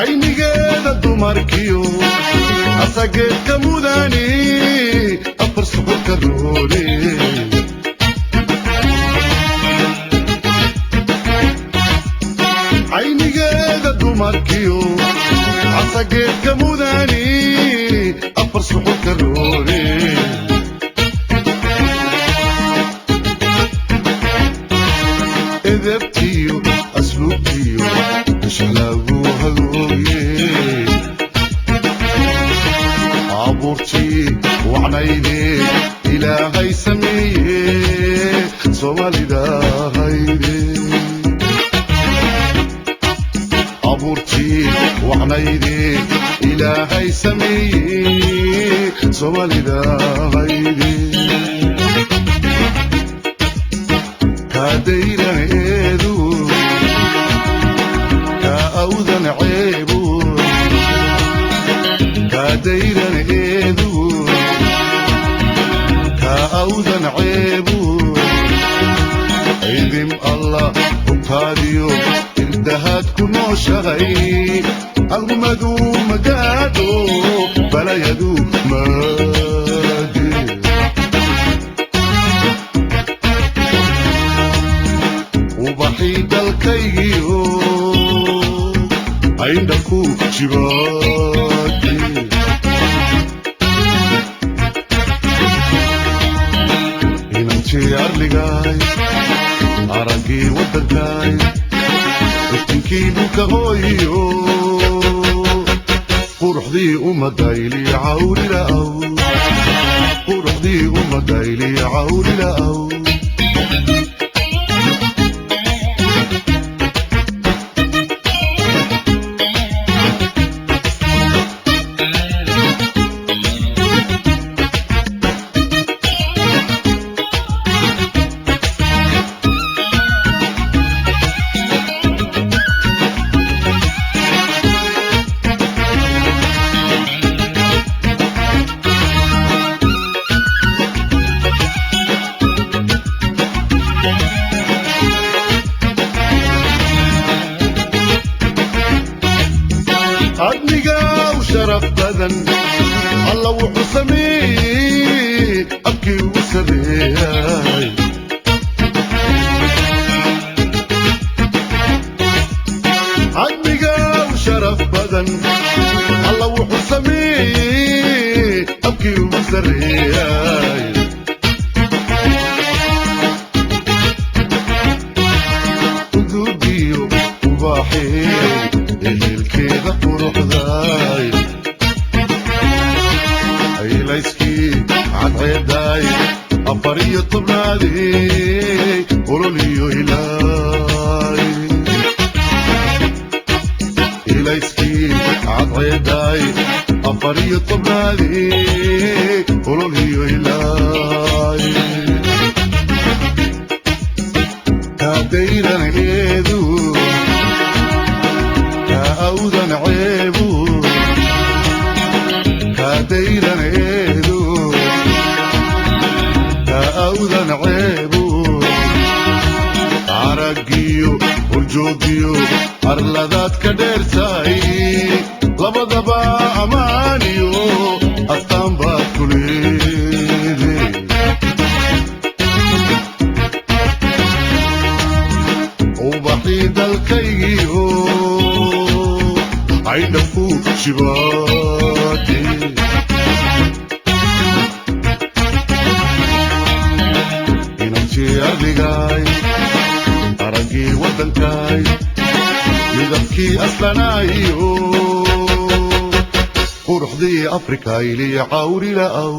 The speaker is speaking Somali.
Aynigeeda dumarkiyo asageedka mudani afar suxulka roore. Aynigeeda dumarkiyo asageedka mudani afar suxulka roore. Edebtiyo asluubtiyo ishlagu hagooye abuurtii wacnayde Ilaahay sameeye Soomaalida hayde. Abuurtii wacnayde Ilaahay sameeye Soomaalida hayde. Kaadayraneedu ka awdan ceebu, kaadayraneedu ka awdan ceebu. Ciidim Allah hubtaadiyo irdahaad ku nooshahay algumadu magaadho balayadu maade. Ubaxii dalkaygiyo ayndhaku jibaade. Inantii arligaay araggii waddankaay iftinkii dhulka hooyiyo quruxdii ummadayli cawrila'aw, quruxdii ummadayli cawrila'aw. Adniga u sharaf badan Alla wuxuu sameeyey abkii ugu sarreeyay. Adniga u sharaf badan Alla wuxuu sameeyey abkii ugu sarreeyay. Udugiyo ubaaxee ehelkeeda quruxday aylayskii cadceeday 14aadii ololiyo ilaay. Ilayskii cadceeday 14aadii ololiyo ilaay. Kaadayraneedu ka awdan ceebu, kaadayraneedu ka awdan ceebu. Araggiyo horjoogiyo arladaad ka dheertahay labadaba ammaaniyo astaan baad ku leeday. Ubaxii dalkaygiyo aydhaku jibaade. Inantii arligaay araggii waddankaay midabkii aslanaayo quruxdii Afrika iliya cawrila'aw.